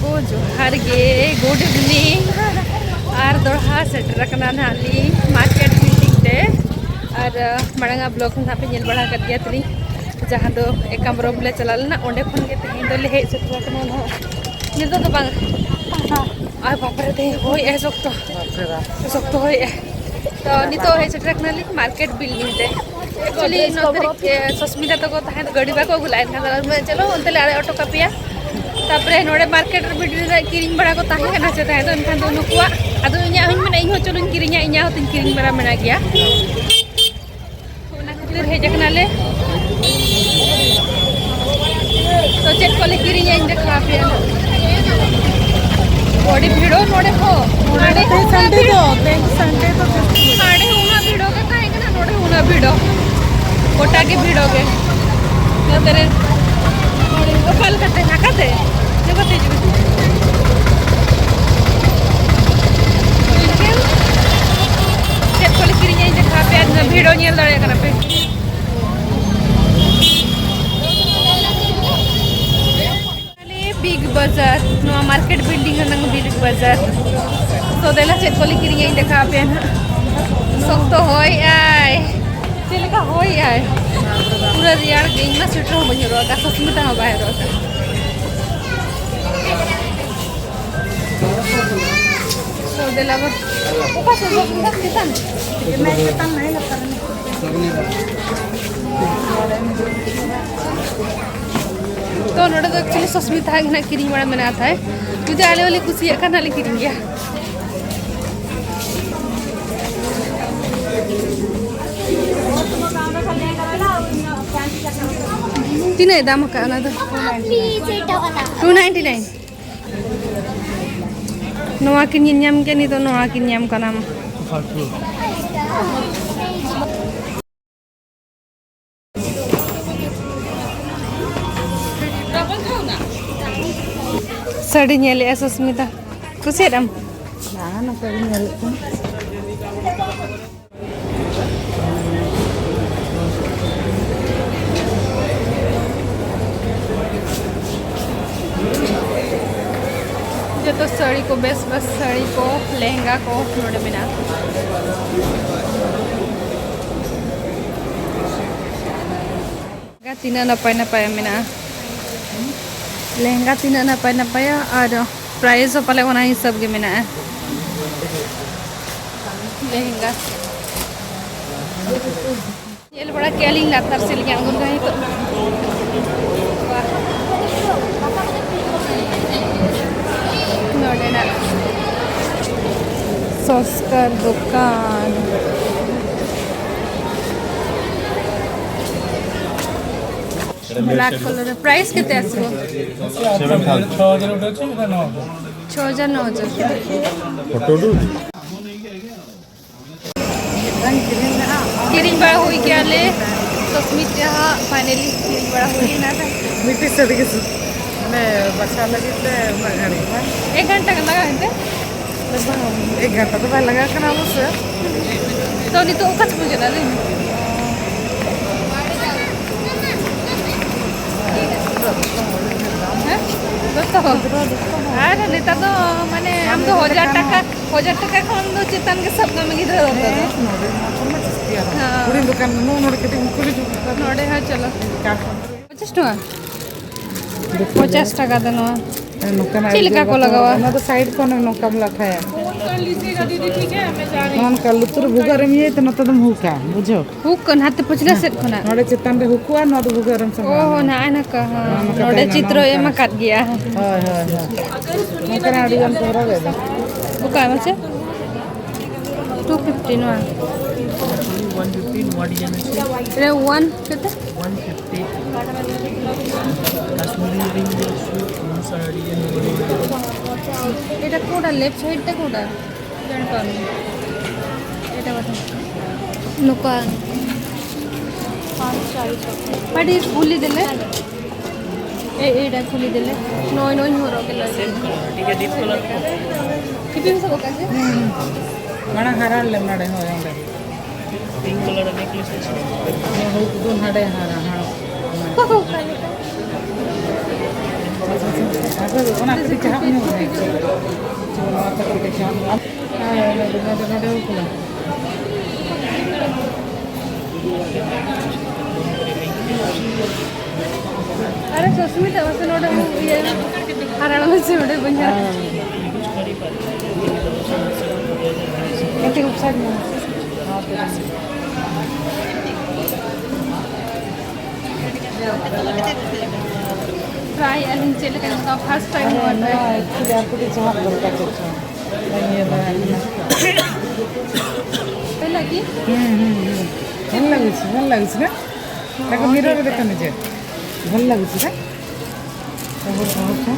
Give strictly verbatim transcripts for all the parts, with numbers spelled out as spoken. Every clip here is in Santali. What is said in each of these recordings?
ᱠᱚ ᱡᱚᱦᱟᱨ ᱜᱮ, good evening᱾ ᱟᱨ ᱫᱚᱲᱦᱟ ᱥᱮᱴᱮᱨ ᱟᱠᱟᱱᱟ ᱱᱟᱦᱟᱜ ᱞᱤᱧ ᱢᱟᱨᱠᱮᱴ ᱵᱤᱞᱰᱤᱝ ᱛᱮ᱾ ᱟᱨ ᱟᱸ, ᱢᱟᱲᱟᱝ ᱟᱜ ᱵᱞᱚᱜ ᱦᱚᱸ ᱱᱟᱦᱟᱜ ᱯᱮ ᱧᱮᱞ ᱵᱟᱲᱟ ᱟᱠᱟᱫ ᱜᱮᱭᱟ ᱛᱟᱹᱞᱤᱧ, ᱡᱟᱦᱟᱸ ᱫᱚ ᱮᱠᱟᱢᱵᱨᱚᱢ ᱞᱮ ᱪᱟᱞᱟᱣ ᱞᱮᱱᱟ, ᱚᱸᱰᱮ ᱠᱷᱚᱱ ᱜᱮ ᱛᱮᱦᱮᱧ ᱫᱚᱞᱮ ᱦᱮᱡ ᱥᱮᱴᱮᱨ ᱟᱠᱟᱱᱟ ᱱᱟᱦᱟᱜ᱾ ᱱᱤᱛᱚᱜ ᱫᱚ ᱵᱟᱝ, ᱟᱨ ᱵᱟᱯᱨᱮ, ᱛᱮᱦᱮᱧ ᱦᱚᱭᱮᱜᱼᱟᱭ ᱥᱚᱠᱛᱚ, ᱥᱚᱠᱛᱚ ᱦᱚᱭᱮᱜᱼᱟᱭ᱾ ᱛᱚ ᱱᱤᱛᱚᱜ ᱦᱮᱡ ᱥᱮᱴᱮᱨ ᱟᱠᱟᱱᱟᱞᱤᱧ ᱢᱟᱨᱠᱮᱴ ᱵᱤᱞᱰᱤᱝ ᱛᱮ᱾ ᱮᱠᱪᱩᱭᱮᱞᱤ ᱱᱚᱛᱮ ᱨᱮ, ᱮ, ᱥᱚᱥᱢᱤᱛᱟ ᱛᱟᱠᱚ ᱛᱟᱦᱮᱸ ᱫᱚ ᱜᱟᱹᱰᱤ ᱵᱟᱠᱚ ᱟᱹᱜᱩ ᱞᱟᱜᱼᱟ, ᱮᱱᱠᱷᱟᱱ ᱫᱚ ᱪᱚᱞᱚ ᱚᱱᱛᱮ ᱞᱮ ᱟᱲᱮ ᱦᱚᱴᱚ ᱠᱟᱯᱮᱭᱟ᱾ ᱛᱟᱯᱚᱨᱮ ᱱᱚᱰᱮ ᱢᱟᱨᱠᱮᱴ ᱨᱮ ᱢᱤᱫ ᱫᱤᱱ ᱨᱮ ᱠᱤᱨᱤᱧ ᱵᱟᱲᱟ ᱠᱚ ᱛᱟᱦᱮᱸ ᱠᱟᱱᱟ ᱥᱮ ᱛᱟᱦᱮᱸ ᱫᱚ, ᱮᱱᱠᱷᱟᱱ ᱫᱚ ᱱᱩᱠᱩᱣᱟᱜ, ᱟᱫᱚ ᱤᱧᱟᱹᱜ ᱦᱚᱸᱧ ᱢᱮᱱᱟ ᱤᱧ ᱦᱚᱸ ᱪᱚᱞᱚᱧ ᱠᱤᱨᱤᱧᱟ, ᱤᱧᱟᱹᱜ ᱦᱚᱸ ᱛᱤᱧ ᱠᱤᱨᱤᱧ ᱵᱟᱲᱟ ᱢᱮᱱᱟᱜ ᱜᱮᱭᱟ᱾ ᱚᱱᱟ ᱠᱷᱟᱹᱛᱤᱨ ᱦᱮᱡ ᱟᱠᱟᱱᱟᱞᱮ᱾ ᱛᱚ ᱪᱮᱫ ᱠᱚᱞᱮ ᱠᱤᱨᱤᱧᱟ ᱤᱧ ᱫᱮᱠᱷᱟᱣ ᱟᱯᱮᱭᱟ ᱱᱟᱜ᱾ ᱟᱹᱰᱤ ᱵᱷᱤᱲᱚ ᱱᱚᱰᱮ ᱦᱚᱸ᱾ ᱱᱚᱰᱮ ᱛᱮᱦᱮᱧ ᱦᱚᱸ ᱥᱟᱱᱰᱮ ᱵᱷᱤᱲ᱾ ᱫᱚ, ᱛᱮᱦᱮᱧ ᱥᱟᱱᱰᱮ ᱫᱚ ᱡᱟᱹᱥᱛᱤ᱾ ᱦᱟᱸᱰᱮ ᱦᱚᱸ ᱩᱱᱟᱹᱜ ᱵᱷᱤᱲᱚ ᱜᱮ ᱛᱟᱦᱮᱸ ᱠᱟᱱᱟ, ᱱᱚᱰᱮ ᱦᱚᱸ ᱩᱱᱟᱹᱜ ᱵᱷᱤᱲᱚ᱾ ᱜᱚᱴᱟ ᱜᱮ ᱵᱷᱤᱲᱚ ᱜᱮ᱾ ᱱᱚᱛᱮ ᱨᱮ ᱚᱠᱟ ᱞᱮᱠᱟᱛᱮ ᱱᱟᱠᱟᱛᱮ? ᱱᱚᱝᱠᱟᱛᱮ ᱦᱤᱡᱩᱜ ᱢᱮ᱾ ᱪᱮᱫ ᱠᱚᱞᱮ ᱠᱤᱨᱤᱧᱟ ᱤᱧ ᱫᱮᱠᱷᱟᱣ ᱟᱯᱮᱭᱟ, ᱵᱷᱤᱲᱚ ᱧᱮᱞ ᱫᱟᱲᱮᱭᱟᱜ ᱠᱟᱱᱟ ᱯᱮ᱾ ᱟᱞᱮ ᱵᱤᱜᱽ ᱵᱟᱡᱟᱨ, ᱱᱚᱣᱟ ᱢᱟᱨᱠᱮᱴ ᱵᱤᱞᱰᱤᱝ ᱨᱮᱱᱟᱜ ᱵᱤᱜᱽ ᱵᱟᱡᱟᱨ᱾ ᱛᱚ ᱫᱮᱞᱟ ᱪᱮᱫ ᱠᱚᱞᱮ ᱠᱤᱨᱤᱧᱟ ᱤᱧ ᱫᱮᱠᱷᱟᱣ ᱟᱯᱮᱭᱟ ᱱᱟᱦᱟᱜ᱾ ᱥᱚᱠᱛᱚ ᱦᱚᱭ ᱟᱭ, ᱪᱮᱫ ᱞᱮᱠᱟ ᱦᱚᱭ ᱟᱭ, ᱯᱩᱨᱟᱹ ᱨᱮᱭᱟᱲ ᱜᱮ᱾ ᱤᱧ ᱢᱟ ᱥᱩᱭᱮᱴᱟᱨ ᱦᱚᱸ ᱵᱟᱹᱧ ᱦᱚᱨᱚᱜ ᱟᱠᱟᱫ, ᱥᱚᱥᱢᱤᱛᱟ ᱦᱚᱸ ᱵᱟᱭ ᱦᱚᱨᱚᱜ ᱟᱠᱟᱫ᱾ ᱛᱚ ᱫᱮᱞᱟ ᱵᱚ, ᱚᱠᱟ ᱥᱮᱫ ᱫᱚ ᱪᱮᱛᱟᱱ? ᱛᱚ ᱱᱚᱰᱮ ᱫᱚ ᱮᱠᱪᱩᱭᱮᱞᱤ ᱥᱚᱥᱢᱤᱛᱟ ᱜᱮ ᱱᱟᱜ ᱠᱤᱨᱤᱧ ᱵᱟᱲᱟ ᱢᱮᱱᱟᱜ ᱛᱟᱭ᱾ ᱡᱩᱫᱤ ᱟᱞᱮ ᱦᱚᱸᱞᱮ ᱠᱩᱥᱤᱭᱟᱜ ᱠᱷᱟᱱ ᱱᱟᱜ ᱞᱮ ᱠᱤᱨᱤᱧ ᱜᱮᱭᱟ᱾ ᱛᱤᱱᱟᱹᱜ ᱮ ᱫᱟᱢ ᱟᱠᱟᱫ ᱚᱱᱟ ᱫᱚ? Two ninety nine. ᱱᱚᱣᱟ ᱠᱤᱱ ᱧᱮᱞ ᱧᱟᱢ ᱠᱮᱫ, ᱱᱤᱛᱚᱜ ᱱᱚᱣᱟ ᱠᱤᱱ ᱧᱟᱢ ᱠᱟᱱᱟ᱾ ᱥᱟᱹᱲᱤ ᱧᱮᱞᱮᱜᱼᱟ ᱥᱩᱥᱢᱤᱛᱟ, ᱠᱩᱥᱤᱭᱟᱫᱟᱢ? ᱵᱟᱝ, ᱱᱚᱝᱠᱟ ᱜᱤᱧ ᱧᱮᱞᱮᱫ ᱠᱚᱣᱟ᱾ ᱡᱚᱛᱚ ᱥᱟᱹᱲᱤ ᱠᱚ, ᱵᱮᱥ ᱵᱮᱥ ᱥᱟᱹᱲᱤ ᱠᱚ, ᱞᱮᱦᱮᱝᱜᱟ ᱠᱚ ᱱᱚᱰᱮ ᱢᱮᱱᱟᱜᱼᱟ᱾ ᱞᱮᱦᱮᱝᱜᱟ ᱛᱤᱱᱟᱹᱜ ᱱᱟᱯᱟᱭ ᱱᱟᱯᱟᱭ ᱢᱮᱱᱟᱜᱼᱟ᱾ ᱞᱮᱦᱮᱝᱜᱟ ᱛᱤᱱᱟᱹᱜ ᱱᱟᱯᱟᱭ ᱱᱟᱯᱟᱭᱟ, ᱟᱨ ᱯᱨᱟᱭᱤᱥ ᱦᱚᱸ ᱯᱟᱞᱮ ᱚᱱᱟ ᱦᱤᱥᱟᱹᱵ ᱜᱮ ᱢᱮᱱᱟᱜᱼᱟ᱾ ᱞᱮᱦᱮᱝᱜᱟ᱾ ᱧᱮᱞ ᱵᱟᱲᱟ ᱠᱮᱜᱼᱟ ᱞᱤᱧ ᱞᱟᱛᱟᱨ ᱥᱮᱫ ᱞᱤᱧ ᱟᱬᱜᱚᱱ ᱠᱟᱱᱟ ᱱᱤᱛᱚᱜ᱾ ᱱᱚᱰᱮᱱᱟᱜ ᱥᱚᱥᱠᱟᱨ ᱫᱚᱠᱟᱱ᱾ Black colour. ପ୍ରାଇସ୍ କେତେ ଆସିବ? ଛଅ ହଜାର ନଅ ହଜାର। ᱠᱤᱨᱤᱧ ᱵᱟᱲᱟ ᱦᱩᱭ ᱠᱮᱜᱼᱟ ᱞᱮ ᱥᱚᱥᱢᱤᱛ ᱡᱟᱦᱟᱸ ᱯᱷᱟᱭᱱᱮᱞᱤ ᱠᱤᱨᱤᱧ ᱵᱟᱲᱟ ᱦᱩᱭ ᱮᱱᱟ᱾ ᱢᱤᱫᱴᱤᱡ ᱥᱟᱹᱲᱤ ᱜᱮ ᱥᱩᱫᱷᱩ ᱢᱟᱱᱮ ᱵᱟᱪᱷᱟᱣ ᱞᱟᱹᱜᱤᱫ ᱛᱮ ᱩᱱᱟᱹᱜ ᱜᱷᱟᱹᱲᱤᱡ ᱵᱟᱝ? ᱮᱠ ᱜᱷᱚᱱᱴᱟ ᱜᱟᱱ ᱞᱟᱜᱟᱣ ᱮᱱᱛᱮ? ᱵᱟᱝ, ᱮᱠ ᱜᱷᱚᱱᱴᱟ ᱫᱚ ᱵᱟᱭ ᱞᱟᱜᱟᱣ ᱠᱟᱱᱟ ᱚᱵᱚᱥᱥᱚ᱾ ᱛᱚ ᱱᱤᱛᱚᱜ ᱚᱠᱟ ᱛᱮᱵᱚᱱ ᱪᱟᱞᱟᱜᱼᱟ ᱞᱟᱹᱭ ᱢᱮ? ᱦᱮᱸ? ᱫᱚᱥ ᱴᱟᱠᱟ? ᱟᱨ ᱱᱮᱛᱟᱨ ᱫᱚ ᱢᱟᱱᱮ ᱟᱢ ᱫᱚ ᱦᱟᱡᱟᱨ ᱴᱟᱠᱟ, ᱦᱟᱡᱟᱨ ᱴᱟᱠᱟ ᱠᱷᱚᱱ ᱫᱚ ᱪᱮᱛᱟᱱ ᱜᱮ ᱥᱟᱵ ᱠᱟᱜ ᱢᱮ ᱜᱤᱫᱽᱨᱟᱹ ᱫᱚ᱾ ᱦᱮᱸ, ᱱᱚᱰᱮ ᱱᱚᱣᱟ ᱠᱷᱚᱱ ᱢᱟ ᱡᱟᱹᱥᱛᱤ ᱟᱨᱦᱚᱸ᱾ ᱦᱮᱸ᱾ ᱠᱩᱲᱤ ᱫᱚᱠᱟᱱ ᱱᱚᱜᱼᱚ ᱱᱚᱰᱮ ᱠᱟᱹᱴᱤᱡ ᱩᱱᱠᱩ ᱜᱮ ᱡᱩᱛ ᱠᱟᱜ ᱱᱚᱰᱮ ᱦᱚᱸ ᱪᱚᱞᱚ᱾ ᱠᱟᱴ ᱯᱟᱛᱨᱟ᱾ ᱯᱚᱪᱟᱥ ᱴᱟᱠᱟ ᱫᱚ ᱱᱚᱣᱟ᱾ ᱱᱚᱝᱠᱟᱱᱟᱜ ᱪᱮᱫ ᱞᱮᱠᱟ ᱠᱚ ᱞᱟᱜᱟᱣᱟ? ᱚᱱᱟ ᱫᱚ ᱥᱟᱭᱤᱰ ᱠᱷᱚᱱ ᱱᱚᱝᱠᱟᱢ ᱞᱟᱴᱷᱟᱭᱟ᱾ ᱱᱚᱜᱼᱚ ᱱᱚᱝᱠᱟ ᱞᱩᱛᱩᱨ ᱵᱷᱩᱜᱟᱹᱜ ᱨᱮᱢ ᱤᱭᱟᱹᱭ ᱛᱮ ᱱᱚᱛᱮ ᱫᱚᱢ ᱦᱩᱠᱟ, ᱵᱩᱡᱷᱟᱹᱣ? ᱦᱩᱠ ᱠᱚ ᱱᱟᱛᱮ ᱯᱟᱹᱪᱷᱞᱟᱹ ᱥᱮᱫ ᱠᱷᱚᱱᱟᱜ? ᱱᱚᱰᱮ ᱪᱮᱛᱟᱱ ᱨᱮ ᱦᱩᱠᱩᱜᱼᱟ, ᱱᱚᱣᱟ ᱫᱚ ᱵᱷᱩᱜᱟᱹᱜ ᱨᱮᱢ ᱚ ᱥᱟᱢᱵᱟᱣᱟ᱾ ᱦᱚᱸ, ᱱᱚᱜᱼᱚ ᱱᱚᱝᱠᱟ, ᱦᱚᱸ᱾ ᱱᱚᱜᱼᱚ ᱱᱚᱝᱠᱟ ᱱᱚᱰᱮ ᱛᱟᱦᱮᱱᱟ, ᱪᱤᱛᱨᱚ ᱱᱚᱜᱼᱚ ᱮᱢ ᱱᱚᱝᱠᱟ᱾ ᱟᱠᱟᱫ ᱜᱮᱭᱟ᱾ ᱦᱳᱭ, ᱦᱳᱭ, ᱦᱳᱭ᱾ ᱱᱚᱝᱠᱟᱱᱟᱜ ᱟᱹᱰᱤ ᱜᱟᱱ ᱠᱚ ᱦᱚᱨᱚᱜ ᱮᱫᱟ᱾ ᱚᱠᱟ ᱢᱟᱥᱮ? ᱴᱩ ᱯᱷᱤᱯᱴᱤ ᱱᱚᱣᱟ᱾ ᱚᱣᱟᱱ ᱯᱷᱤᱯᱴᱤ, ᱱᱚᱣᱟ ᱰᱤᱡᱟᱭᱤᱱ ᱚᱣᱟᱱ ᱠᱟᱛᱮ? One fifty. ᱠᱟᱥᱢᱤᱨᱤ ᱨᱤᱝ ᱫᱚ ᱥᱩᱫ ᱢᱚᱥᱟ ᱟᱹᱰᱤ ᱜᱟᱱ᱾ এটা কোনটা? লেফট সাইডটা কোনটা? জানি পারবো। এটা কথা। নুকান। পাঁচ চারি ছয়। বাড়ি খুলি দিলে? এ-, এইটা খুলি দিলে? নয় নয় হরো গেল। সেম কালার, ঠিক আছে, ডিপ কালার। কিপিং সব কাছে? ᱦᱩᱸ᱾ ᱢᱟᱲᱟᱝ ᱦᱟᱨᱟ ᱞᱮᱢ ᱱᱚᱰᱮ, ᱦᱳᱭ, ᱚᱸᱰᱮ᱾ ᱯᱤᱝᱠ ᱠᱟᱞᱟᱨ ᱱᱮᱠᱞᱮᱥ ᱟᱪᱪᱷᱟ᱾ ᱦᱩᱠ ᱫᱚ ᱱᱟᱰᱮ ᱦᱟᱨᱟ, ᱦᱟᱸ᱾ ᱟᱫᱚ ᱚᱱᱟ ᱠᱟᱹᱴᱤᱡ ᱪᱟᱦᱟᱵ ᱧᱚᱜ ᱢᱮ᱾ ᱱᱚᱣᱟ ᱠᱚ ᱠᱟᱹᱴᱤᱡ ᱪᱟᱦᱟᱵ ᱧᱚᱜ᱾ ᱦᱮᱸ, ᱱᱚᱰᱮ, ᱱᱚᱰᱮ, ᱱᱚᱰᱮ ᱦᱚᱸ ᱠᱟᱱᱟ᱾ ᱟᱨᱮ ᱥᱩᱥᱢᱤᱛᱟ, ᱢᱟᱥᱮ ᱱᱚᱰᱮ ᱤᱭᱟᱹ ᱟᱨ ᱟᱲᱟᱝ ᱢᱮᱥᱮ, ᱱᱚᱰᱮ ᱵᱟᱹᱧ ᱧᱟᱢ᱾ ᱠᱟᱹᱴᱤᱡ ᱩᱯᱥᱟᱨ ᱧᱚᱜ ᱢᱮᱥᱮ᱾ ᱴᱨᱟᱭ ᱟᱹᱞᱤᱧ ᱪᱮᱫ ᱞᱮᱠᱟ ᱧᱮᱞᱚᱜᱼᱟ, first time ᱱᱚᱣᱟ ᱱᱚᱣᱟ ᱴᱨᱟᱭ᱾ Actually ᱟᱨ ᱠᱟᱹᱴᱤᱡ ᱪᱟᱦᱟᱵ ᱫᱚᱨᱠᱟᱨ ᱪᱮᱫ ᱪᱚᱝ᱾ ᱵᱟᱹᱧ ᱤᱭᱟᱹ ᱫᱟᱲᱮᱭᱟᱜ ᱠᱟᱱᱟ᱾ ᱯᱮ ᱞᱟᱹᱜᱤᱫ? ᱦᱩᱸ, ᱦᱩᱸ, ᱦᱩᱸ᱾ ᱵᱷᱟᱞ ᱞᱟᱜᱩᱪᱷᱮ, ᱵᱷᱟᱞ ᱞᱟᱜᱩᱪᱷᱮ ᱱᱟ? ᱛᱟᱠᱚ ᱦᱚᱸ, mirror ᱨᱮ ᱴᱷᱤᱠ ᱫᱮᱠᱷᱟ ᱴᱷᱟᱠ᱾ ᱱᱤᱡᱮ᱾ ᱵᱷᱟᱞ ᱞᱟᱜᱩᱪᱷᱮ ᱱᱟ? ᱛᱟᱠᱚ ᱵᱷᱟᱞ ᱞᱟᱜᱩᱪᱷᱮ᱾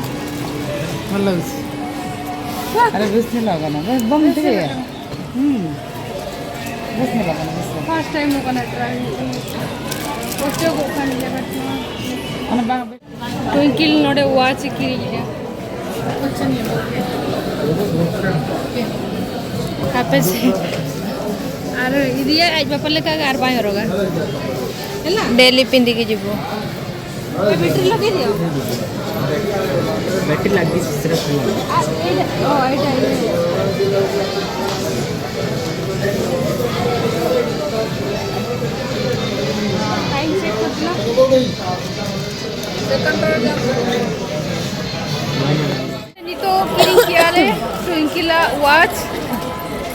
ᱵᱷᱟᱞ ᱞᱟᱜᱩᱪᱷᱮ᱾ ᱟᱨᱮ ᱵᱮᱥ ᱧᱮᱞᱚᱜ ᱠᱟᱱᱟ᱾ ᱵᱮᱥ ᱵᱟᱢ ᱵᱮᱥ ᱴᱷᱤᱠᱟᱹᱭᱟ? ᱧᱮᱞᱚᱜ ᱠᱟᱱᱟ᱾ ᱦᱩᱸ᱾ ᱵᱮᱥ ᱧᱮᱞᱚᱜ ᱠᱟᱱᱟ, ᱵᱮᱥ ᱧᱮᱞᱚᱜ ᱠᱟᱱᱟ᱾ First time ᱦᱩᱭᱩᱜ ᱠᱟᱱᱟ try ᱦᱩᱭᱩᱜ ᱠᱟᱱᱟ᱾ ᱚᱪᱚᱜᱚᱜ ᱠᱟᱱ ᱜᱮᱭᱟ but ᱱᱚᱣᱟ ᱚᱱᱟ ᱵᱟᱝ ᱴᱩᱭᱤᱝᱠᱤᱞ ᱱᱚᱰᱮ watch ᱮ ᱠᱤᱨᱤᱧ ᱞᱮᱜᱼᱟ᱾ ᱦᱟᱯᱮ ᱥᱮ᱾ ᱟᱨ ᱤᱫᱤᱭᱟ ᱟᱡ ᱵᱟᱯᱟ ᱞᱮᱠᱟ ᱜᱮ ᱟᱨ ᱵᱟᱭ ᱦᱚᱨᱚᱜᱟ᱾ ᱰᱮᱞᱤ ᱯᱤᱸᱫᱤ ᱜᱮ ᱡᱤᱵᱚ᱾ ᱵᱮᱴᱨᱤ ᱞᱟᱜᱮ ᱫᱤᱭᱳ᱾ ᱵᱮᱴᱨᱤ ᱞᱟᱜᱮ ᱥᱤᱨᱯ ᱦᱩᱭᱩᱜᱼᱟ᱾ ᱟᱨ ᱮᱭᱴᱟ, ᱚ, ᱮᱭᱴᱟ, ᱮᱭᱴᱟ᱾ ᱴᱟᱭᱤᱢ ᱪᱮᱠ ᱠᱚᱨ ᱫᱤᱱᱟ᱾ ᱱᱤᱛᱚᱜ ᱠᱤᱨᱤᱧ ᱠᱮᱜᱼᱟ ᱞᱮ ᱴᱩᱭᱤᱝᱠᱤᱞᱟᱜ watch᱾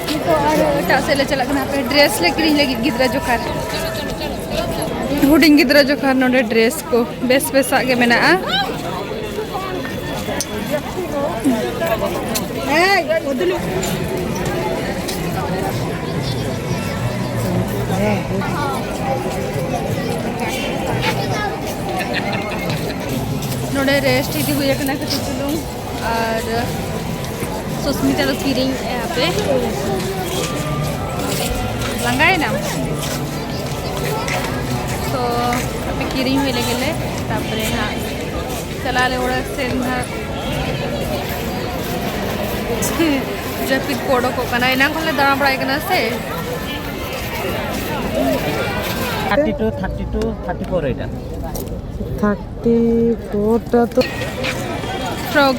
ᱱᱤᱛᱚᱜ ᱟᱨ ᱮᱴᱟᱜ ᱥᱮᱫ ᱞᱮ ᱪᱟᱞᱟᱜ ᱠᱟᱱᱟ, ᱦᱟᱯᱮ dress ᱞᱮ ᱠᱤᱨᱤᱧ ᱞᱟᱹᱜᱤᱫ ᱜᱤᱫᱽᱨᱟᱹ ᱡᱚᱠᱷᱟᱨ᱾ ᱦᱩᱰᱤᱧ ᱜᱤᱫᱽᱨᱟᱹ ᱡᱚᱠᱷᱟᱨ ᱱᱚᱰᱮ dress ᱠᱚ ᱵᱮᱥ ᱵᱮᱥᱟᱜ ᱜᱮ ᱢᱮᱱᱟᱜᱼᱟ᱾ ᱱᱚᱰᱮ rest ᱤᱫᱤ ᱦᱩᱭ ᱟᱠᱟᱱᱟ ᱠᱟᱹᱴᱤᱡ ᱪᱩᱞᱩᱝ᱾ ᱟᱨ ᱥᱩᱥᱢᱤᱛᱟ ᱫᱚ ᱠᱤᱨᱤᱧ ᱮᱫ ᱟᱯᱮ, ᱞᱟᱸᱜᱟᱭᱮᱱᱟᱢ? ᱛᱚ ᱟᱯᱮ ᱠᱤᱨᱤᱧ ᱦᱩᱭ ᱞᱮᱜᱮ ᱞᱮ, ᱛᱟᱨᱯᱚᱨᱮ ᱦᱟᱸᱜ ᱪᱟᱞᱟᱜ ᱟᱞᱮ ᱚᱲᱟᱜ ᱥᱮᱱ ᱦᱟᱸᱜ᱾ ᱡᱟᱹᱯᱤᱫ ᱠᱚ ᱚᱰᱚᱠᱚᱜ ᱠᱟᱱᱟ, ᱮᱱᱟᱝ ᱠᱷᱚᱱ ᱞᱮ ᱫᱟᱬᱟ ᱵᱟᱲᱟᱭ ᱠᱟᱱᱟ ᱥᱮ᱾ Thirty two, thirty two, thirty four ᱮᱴᱟ᱾ Thirty four ᱴᱟ ᱛᱚ᱾ ᱯᱷᱨᱚᱠ᱾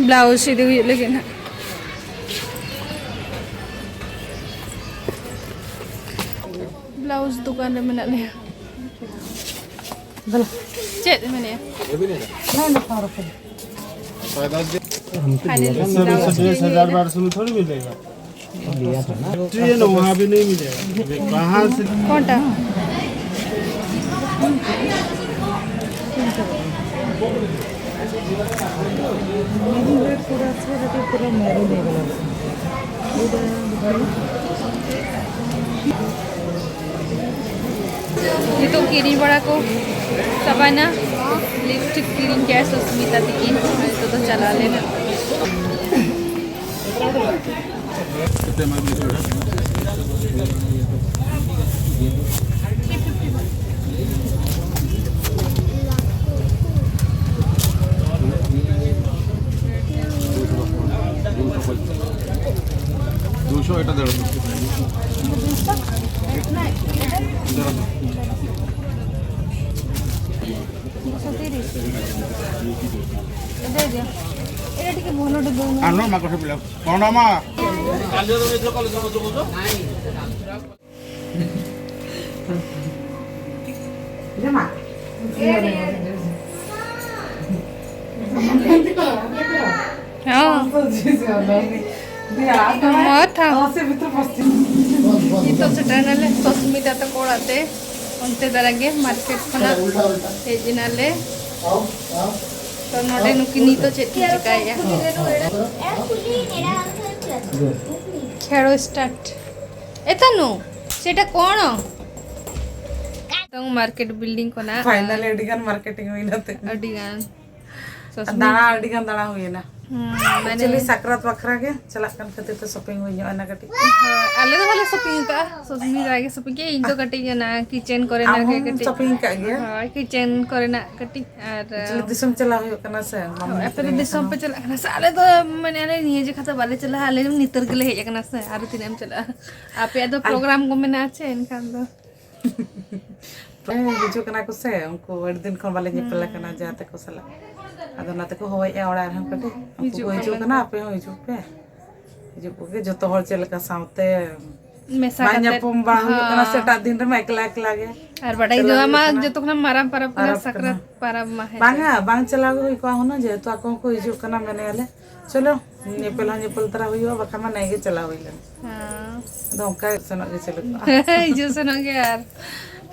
ᱵᱞᱟᱣᱩᱡᱽ ᱤᱫᱤ ᱦᱩᱭᱩᱜ ᱞᱟᱹᱜᱤᱫ ᱱᱟᱦᱟᱜ᱾ ᱵᱞᱟᱣᱩᱡᱽ ᱫᱚᱠᱟᱱ ᱨᱮ ᱢᱮᱱᱟᱜ ᱞᱮᱭᱟ᱾ ᱪᱮᱫ ᱢᱮᱱᱮᱜᱼᱟ? नहीं, नहीं, सौ रुपये। फाइनली इससे बेसी बीस हजार बारह सौ में थोड़ी मिलेगा। ये ना, वहाँ भी नहीं मिलेगा। कहाँ से? कोणता? ᱱᱤᱛᱚᱜ ᱠᱤᱨᱤᱧ ᱵᱟᱲᱟ ᱠᱚ ᱪᱟᱵᱟᱭᱮᱱᱟ᱾ ᱞᱤᱯᱥᱴᱤᱠ ᱠᱤᱨᱤᱧ ᱠᱮᱫᱼᱟ ᱥᱩᱥᱢᱤᱛᱟ ᱛᱤᱠᱤᱱ᱾ ᱱᱤᱛᱚᱜ ᱫᱚ ᱪᱟᱞᱟᱣ ᱞᱮᱱᱟ᱾ দুশো, এটা দেড়শো। দেড়শো। দুশো তিরিশ। এটা দিয়ে। এটা টিকে ভালো ডিজাইন। আনো, মা কথা বলে। কোন মা? ᱱᱤᱛᱚᱜ ᱥᱮᱴᱮᱨ ᱱᱟᱞᱮ ᱥᱚᱥᱢᱤᱛᱟ ᱛᱟᱠᱚ ᱚᱲᱟᱜ ᱛᱮ᱾ ᱚᱱᱛᱮ ᱫᱟᱨᱟ ᱜᱮ ᱢᱟᱨᱠᱮᱴ ᱠᱷᱚᱱᱟᱜ ᱦᱮᱡ ᱮᱱᱟᱞᱮ᱾ ᱛᱚ ᱱᱚᱰᱮ ᱱᱩᱠᱤᱱ ᱱᱤᱛᱚᱜ ᱪᱮᱫ ᱠᱤᱱ ᱪᱮᱠᱟᱭᱮᱫᱼᱟ? ᱠᱷᱮᱲᱚ ᱥᱴᱟᱨᱴ᱾ ᱮ ᱛᱟᱱᱩ, ᱥᱮᱴᱟ ᱠᱚᱬ? ᱱᱤᱛᱚᱝ ᱢᱟᱨᱠᱮᱴ ᱵᱤᱞᱰᱤᱝ ᱠᱷᱚᱱᱟᱜ ᱯᱷᱟᱭᱱᱟᱞᱤ ᱟᱹᱰᱤ ᱜᱟᱱ ᱢᱟᱨᱠᱮᱴᱤᱝ ᱦᱩᱭᱱᱟ ᱛᱮ᱾ ᱟᱹᱰᱤ ᱜᱟᱱ ᱥᱚᱥᱢᱤ᱾ ᱫᱟᱬᱟ, ᱟᱹᱰᱤ ᱜᱟᱱ ᱫᱟᱬᱟ ᱦᱩᱭᱮᱱᱟ᱾ ᱦᱩᱸ, ᱢᱟᱱᱮ ᱮᱠᱪᱩᱭᱮᱞᱤ ᱥᱟᱠᱨᱟᱛ ᱵᱟᱠᱷᱨᱟ ᱜᱮ ᱪᱟᱞᱟᱜ ᱠᱟᱱ ᱠᱷᱟᱹᱛᱤᱨ ᱛᱮ ᱥᱚᱯᱤᱝ ᱦᱩᱭ ᱧᱚᱜ ᱮᱱᱟ ᱠᱟᱹᱴᱤᱡ᱾ ᱦᱳᱭ, ᱟᱞᱮ ᱫᱚ ᱵᱟᱞᱮ ᱥᱚᱯᱤᱝ ᱟᱠᱟᱫᱼᱟ, ᱥᱩᱥᱢᱤᱛᱟ ᱜᱮ ᱥᱚᱯᱤᱝ ᱠᱮᱫ, ᱤᱧ ᱫᱚ ᱠᱟᱹᱴᱤᱡ ᱚᱱᱟ ᱠᱤᱪᱮᱱ ᱠᱚᱨᱮᱱᱟᱜ ᱟᱢ ᱜᱮ ᱦᱚᱸᱢ ᱠᱟᱹᱴᱤᱡ᱾ ᱥᱚᱯᱤᱝ ᱟᱠᱟᱫ ᱜᱮᱭᱟ? ᱦᱳᱭ, ᱠᱤᱪᱮᱱ ᱠᱚᱨᱮᱱᱟᱜ ᱠᱟᱹᱴᱤᱡ᱾ ᱟᱨ ᱮᱠᱪᱩᱭᱮᱞᱤ ᱫᱤᱥᱚᱢ ᱪᱟᱞᱟᱣ ᱦᱩᱭᱩᱜ ᱠᱟᱱᱟ ᱥᱮ, ᱵᱟᱢ ᱦᱳᱭ, ᱧᱮᱞ ᱟᱯᱮ ᱫᱚ ᱫᱟᱲᱮᱭᱟᱜ ᱫᱤᱥᱚᱢ ᱠᱟᱱᱟ᱾ ᱯᱮ ᱪᱟᱞᱟᱜ ᱠᱟᱱᱟ ᱥᱮ? ᱟᱞᱮ ᱫᱚ ᱢᱟᱱᱮ ᱟᱞᱮ ᱱᱤᱭᱟᱹ ᱡᱚᱠᱷᱟ ᱫᱚ ᱵᱟᱞᱮ ᱪᱟᱞᱟᱜᱼᱟ, ᱟᱞᱮ ᱫᱚ ᱱᱤᱛᱟᱹᱨ ᱜᱮᱞᱮ ᱦᱮᱡ ᱟᱠᱟᱱᱟ ᱥᱮ, ᱟᱨ ᱛᱤᱱᱟᱹᱜ ᱮᱢ ᱪᱟᱞᱟᱜᱼᱟ? ᱟᱯᱮᱭᱟᱜ ᱫᱚ ᱟᱞ- ᱯᱨᱳᱜᱨᱟᱢ ᱠᱚ ᱢᱮᱱᱟᱜᱼᱟ ᱪᱮ? ᱮᱱᱠᱷᱟᱱ ᱫᱚ ᱦᱮᱸ, ᱦᱤᱡᱩᱜ ᱠᱟᱱᱟ ᱠᱚ ᱥᱮ, ᱩᱱᱠᱩ ᱟᱹᱰᱤ ᱫᱤᱱ ᱠᱷᱚᱱ ᱵᱟᱞᱮ ᱧᱮᱯᱮᱞ ᱟᱠᱟᱱᱟ ᱦᱩᱸ᱾ ᱡᱟᱦᱟᱸ ᱛᱟᱠᱚ ᱥᱟᱞᱟᱜ᱾ ᱟᱫᱚ ᱚᱱᱟ ᱛᱮᱠᱚ ᱦᱚᱦᱚᱭᱮᱫᱼᱟ ᱚᱲᱟᱜ ᱨᱮᱦᱚᱸ ᱠᱟᱹᱴᱤᱡ᱾ ᱩᱱᱠᱩ ᱠᱚ ᱦᱤᱡᱩᱜ ᱠᱟᱱ ᱦᱤᱡᱩᱜ ᱠᱟᱱᱟ, ᱢᱮᱱᱛᱮ᱾ ᱟᱯᱮ ᱦᱚᱸ ᱦᱤᱡᱩᱜ ᱯᱮ᱾ ᱦᱤᱡᱩᱜ ᱠᱚᱜᱮ ᱡᱚᱛᱚ ᱦᱚᱲ ᱪᱮᱫ ᱞᱮᱠᱟ ᱥᱟᱶᱛᱮ ᱢᱮᱥᱟ ᱵᱟᱝ ᱠᱟᱛᱮᱫ, ᱧᱟᱯᱟᱢ ᱵᱟᱝ ᱦᱩᱭᱩᱜ ᱠᱟᱱᱟ ᱥᱮ, ᱦᱚᱸ᱾ ᱮᱴᱟᱜ ᱫᱤᱱ ᱨᱮᱢᱟ ᱮᱠᱞᱟ ᱮᱠᱞᱟ ᱜᱮ ᱟᱨ ᱵᱟᱰᱟᱭ ᱪᱟᱞᱟᱣ ᱜᱮᱭᱟ ᱦᱩᱭᱩᱜ ᱢᱟ, ᱠᱟᱱᱟ᱾ ᱡᱚᱛᱚ ᱠᱷᱚᱱᱟᱜ ᱢᱟᱨᱟᱝ ᱯᱚᱨᱚᱵᱽ ᱠᱟᱱᱟ ᱯᱚᱨᱚᱵᱽ ᱥᱟᱠᱨᱟᱛ ᱠᱟᱱᱟ᱾ ᱯᱚᱨᱚᱵᱽ ᱢᱟ, ᱦᱮᱸ ᱥᱮ? ᱵᱟᱝᱟ, ᱵᱟᱝ ᱪᱟᱞᱟᱣ ᱜᱮ ᱦᱩᱭ ᱠᱚᱜᱼᱟ ᱦᱩᱱᱟᱹᱝ, ᱡᱮᱦᱮᱛᱩ ᱟᱠᱚ ᱦᱚᱸᱠᱚ ᱦᱤᱡᱩᱜ ᱠᱟᱱᱟ, ᱢᱮᱱᱮᱫᱼᱟ ᱞᱮ ᱪᱚᱞᱚ ᱧᱮᱯᱮᱞ ᱦᱚᱸ ᱧᱮᱯᱮᱞ ᱛᱟᱨᱟ ᱦᱩᱭᱩᱜᱼᱟ, ᱵᱟᱠᱷᱟᱱ ᱢᱟ ᱱᱮ ᱜᱮ ᱪᱟᱞᱟᱣ ᱦᱩᱭ ᱞᱮᱱᱟ᱾ ᱦᱮᱸ᱾ ᱟᱫᱚ ᱚᱱᱠᱟ ᱥᱮᱱᱚᱜ ᱜᱮ ᱪᱟᱹᱞᱩ ᱠᱚᱜᱼᱟ᱾ ᱦᱤᱡᱩᱜ ᱥᱮᱱᱚᱜ ᱜᱮ ᱟᱨ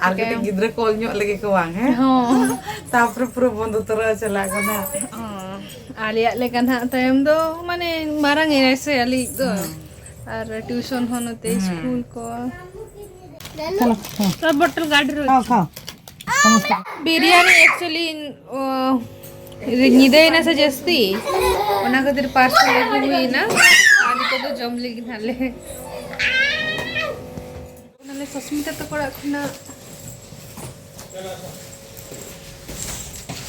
ᱟᱨ ᱪᱤᱠᱟᱹᱭᱟᱢ? ᱠᱟᱹᱴᱤᱡ ᱜᱤᱫᱽᱨᱟᱹ ᱠᱚ ᱚᱞ ᱧᱚᱜ ᱞᱮᱜᱮ ᱠᱚ ᱵᱟᱝ, ᱦᱮᱸ? ᱦᱚᱸ᱾ ᱛᱟᱯᱚᱨᱮ ᱯᱩᱨᱟᱹ ᱵᱚᱱᱫᱚ ᱩᱛᱟᱹᱨᱚᱜᱼᱟ, ᱪᱟᱞᱟᱜ ᱠᱟᱱᱟ᱾ ᱚ, ᱟᱞᱮᱭᱟᱜ ᱞᱮᱠᱟ ᱱᱟᱦᱟᱜ ᱛᱟᱭᱚᱢ ᱫᱚ, ᱢᱟᱱᱮ, ᱢᱟᱨᱟᱝ ᱮᱱᱟᱭ ᱥᱮ ᱟᱹᱞᱤᱡ ᱫᱚ᱾ ᱦᱮᱸ᱾ ᱟᱨ ᱴᱤᱭᱩᱥᱚᱱ ᱦᱚᱸ ᱱᱚᱛᱮ ᱦᱮᱸ᱾ ᱥᱠᱩᱞ ᱠᱚ᱾ ᱪᱚᱞᱚ, ᱦᱮᱸ᱾ ᱛᱚ ᱵᱚᱴᱚᱞ ᱜᱟᱹᱰᱤ ᱨᱮ ᱠᱷᱟᱣ, ᱠᱷᱟᱣ᱾ ᱵᱤᱨᱭᱟᱱᱤ actually, ᱚ, ᱧᱤᱫᱟᱹᱭᱮᱱᱟ ᱥᱮ ᱡᱟᱹᱥᱛᱤ, ᱚᱱᱟ ᱠᱷᱟᱹᱛᱤᱨ parcel ᱟᱹᱜᱩ ᱦᱩᱭᱮᱱᱟ᱾ ᱟᱨ ᱱᱤᱛᱚᱜ ᱫᱚ ᱡᱚᱢ ᱞᱟᱹᱜᱤᱫ ᱦᱟᱸᱜ ᱞᱮ᱾ ᱚᱱᱟᱞᱮ ᱥᱚᱥᱢᱤᱛᱟ ᱛᱟᱠᱚ ᱚᱲᱟᱜ ᱠᱷᱚᱱᱟᱜ᱾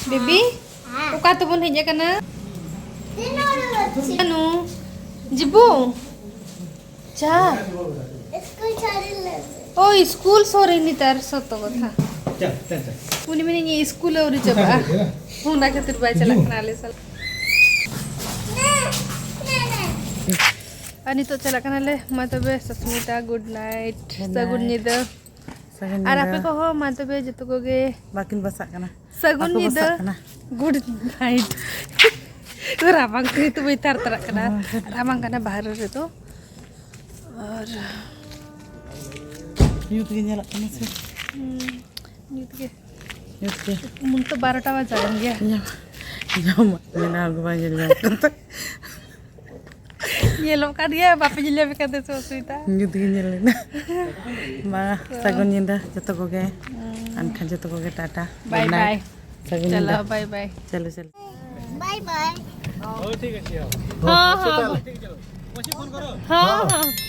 ᱵᱮᱵᱤ, ᱚᱠᱟ ᱛᱮᱵᱚᱱ ᱦᱮᱡ ᱟᱠᱟᱱᱟ? ᱟᱱᱩ, ᱡᱤᱵᱩ? ᱪᱟ? ᱳ, ᱤᱥᱠᱩᱞ ᱥᱚᱨᱮ ᱱᱮᱛᱟᱨ ᱥᱚᱛᱚ ᱠᱟᱛᱷᱟ᱾ ᱪᱟ, ᱪᱟ, ᱪᱟ᱾ ᱩᱱᱤ ᱢᱮᱱᱮᱫ ᱤᱥᱠᱩᱞ ᱟᱹᱣᱨᱤ ᱪᱟᱵᱟᱜᱼᱟ᱾ ᱚᱱᱟ ᱠᱷᱟᱹᱛᱤᱨ ᱵᱟᱭ ᱪᱟᱞᱟᱜ ᱠᱟᱱᱟ ᱟᱞᱮ ᱥᱟᱞᱟᱜ᱾ ᱟᱨ ᱱᱤᱛᱚᱜ ᱪᱟᱞᱟᱜ ᱠᱟᱱᱟᱞᱮ᱾ ᱢᱟ ᱛᱚᱵᱮ, ᱥᱚᱥᱢᱤᱛᱟ, good night, good ᱥᱟᱹᱜᱩᱱ night᱾ ᱧᱤᱫᱟᱹ᱾ ᱥᱟᱹᱜᱩᱱ ᱟᱨ ᱧᱤᱫᱟᱹ᱾ ᱟᱯᱮ ᱠᱚᱦᱚᱸ ᱢᱟ ᱛᱚᱵᱮ ᱡᱚᱛᱚ ᱠᱚᱜᱮ ᱵᱟᱹᱠᱤᱱ ᱵᱟᱥᱟᱜ ᱠᱟᱱᱟ᱾ ᱥᱟᱹᱜᱩᱱ ᱟᱠᱚ ᱧᱤᱫᱟᱹ᱾ ᱵᱟᱥᱟᱜ ᱠᱟᱱᱟ᱾ Good night᱾ ᱨᱟᱵᱟᱝ ᱛᱮ ᱱᱤᱛᱚᱜ ᱵᱟᱹᱧ ᱛᱟᱨ ᱛᱟᱨᱟᱜ ᱠᱟᱱᱟ᱾ ᱦᱚᱸ᱾ ᱨᱟᱵᱟᱝ ᱠᱟᱱᱟ ᱵᱟᱦᱨᱮ ᱨᱮᱫᱚ᱾ ᱟᱨ ᱧᱩᱛ ᱜᱮ ᱧᱮᱞᱚᱜ ᱠᱟᱱᱟ ᱥᱮ? ᱦᱩᱸ, ᱧᱩᱛ ᱜᱮ᱾ ᱧᱩᱛ ᱜᱮ᱾ ᱩᱱ ᱛᱚ ᱵᱟᱨᱚᱴᱟ ᱵᱟᱡᱟᱣᱮᱱ ᱜᱮᱭᱟ᱾ ᱧᱟᱢ, ᱧᱟᱢ ᱢᱮᱱᱟᱜ ᱜᱮ ᱵᱟᱝ ᱧᱮᱞ ᱧᱟᱢᱚᱜ ᱠᱟᱱ ᱛᱟᱦᱮᱸ᱾ ᱧᱮᱞᱚᱜ ᱠᱟᱱ ᱜᱮᱭᱟ, ᱵᱟᱯᱮ ᱧᱮᱞ ᱧᱟᱢ ᱠᱟᱱ ᱛᱮ ᱥᱮ ᱚᱥᱩᱵᱤᱫᱷᱟ? ᱧᱩᱛ ᱜᱮ ᱧᱮᱞ ᱞᱮᱱᱟ᱾ ᱢᱟ, ᱛᱚ᱾ ᱥᱟᱹᱜᱩᱱ ᱧᱤᱫᱟᱹ ᱡᱚᱛᱚ ᱠᱚᱜᱮ᱾ ᱦᱩᱸ᱾ ᱮᱱᱠᱷᱟᱱ ᱡᱚᱛᱚ ᱠᱚᱜᱮ Tata, bye good night᱾ Bye᱾ ᱥᱟᱹᱜᱩᱱ ᱪᱚᱞᱚ, ᱧᱤᱫᱟᱹ᱾ Bye bye᱾ ᱪᱚᱞᱚ, ᱪᱚᱞᱚ᱾ Bye bye᱾ ହଉ, ଠିକ୍ ଅଛି, ହଉ। ହଁ, ହଉ, ହଁ। ତାହେଲେ। ହଁ, ହଁ।